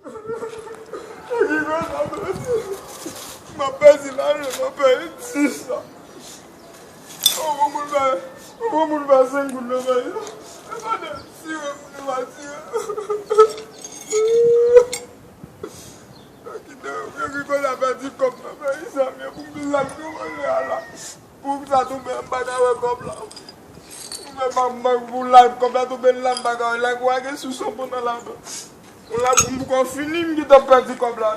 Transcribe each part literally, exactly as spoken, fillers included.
Pou ki kote m ap pèdi lajan nan peyi sa? Yon bon moun fè, yon bon moun fè senk goud nan peyi sa. E pa de tire moun yo va tire. Kite yo, yo ki kote ap pèdi kòb nan peyi sa, men pou m di sa k nan manje a la. Pou sa tonbe, m pa ka wè kòb la. Mwen pa, mwen pou la, kòb la tonbe la, m pa ka wè. La, w a gen sou son pandan ladan. Yon la, m poko fini, m gentan pèdi kòb la.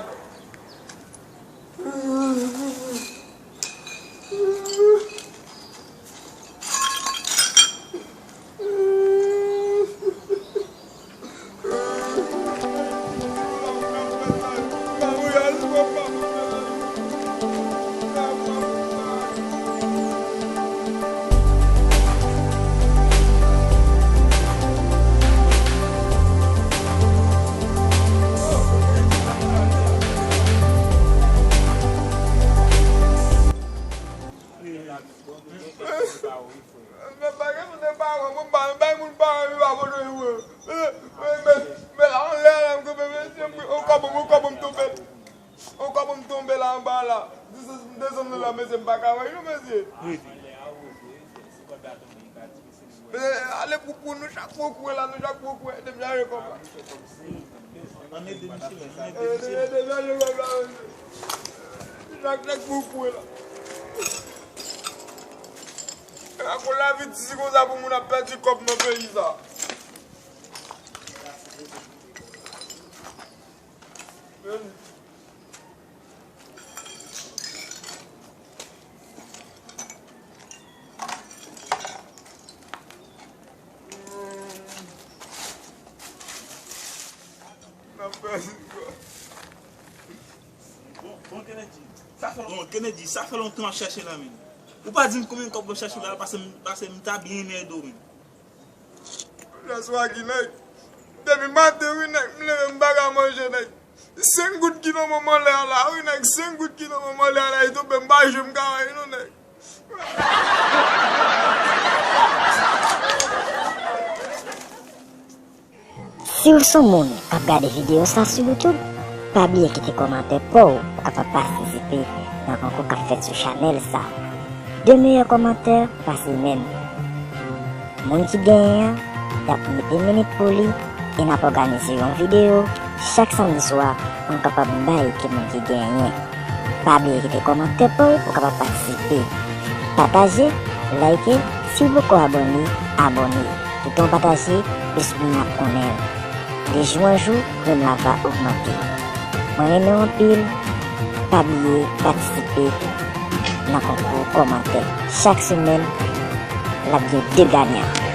Men bagay nou te pa wè, mwen ba, bay moun pa wè, yo abandone yo. Men, men, men, men la, anlè la, m kanpe, mesye, m, on kòb, on kòb, m tonbe. On kòb, m tonbe la, anba la. Desann, desann la, mesye, m pa ka wè, non, mesye. Men, ale pou, pou nou chak pran kwen la, nou chak pran kwen, depi ale kòb la. Ann ede Michelet, ann ede Michelet. Chak nèg pou kwen la. Akoz lavi difisil konsa pou moun ap pèdi kòb nan peyi sa. Bon, bon, Kennedy, sa fè, bon, Kennedy, sa fè lontan w ap chèche la, men. Ou pa di m konbyen kòb w ap chèche la, paske m, paske m ta byen ede w, men. Lè swa ki nèg. Depi maten, wi, nèg, m leve, m pa ka manje, nèg. Senk goud ki nan men m anlè a la, wi, nèg, senk goud ki nan men m anlè a la, li tonbe, m pa jwe, m ka wè, non, nèg. Si w se yon moun k ap gade videyo sa sou YouTube, pa bliye kite kòmantè pa w pou w kapab patisipe nan konkou k ap fèt sou chanèl sa. De meyè kòmantè pase menm. Moun ki genyen an, y ap mete minit pou li e n ap òganize yon videyo chak samdi swa pou n kapab bay ki moun ki genyen. Pa bliye kite kòmantè pa w pou w kapab patisipe. Pataje, like, si w poko abòne, abòne. Kite yon pataje, plis moun ap konnen l. De jou an jou, prèm la va ogmante. Mwen renmen w anpil, pa bliye patisipe nan konkou kòmantè. Chak semèn, l ap gen de ganyan.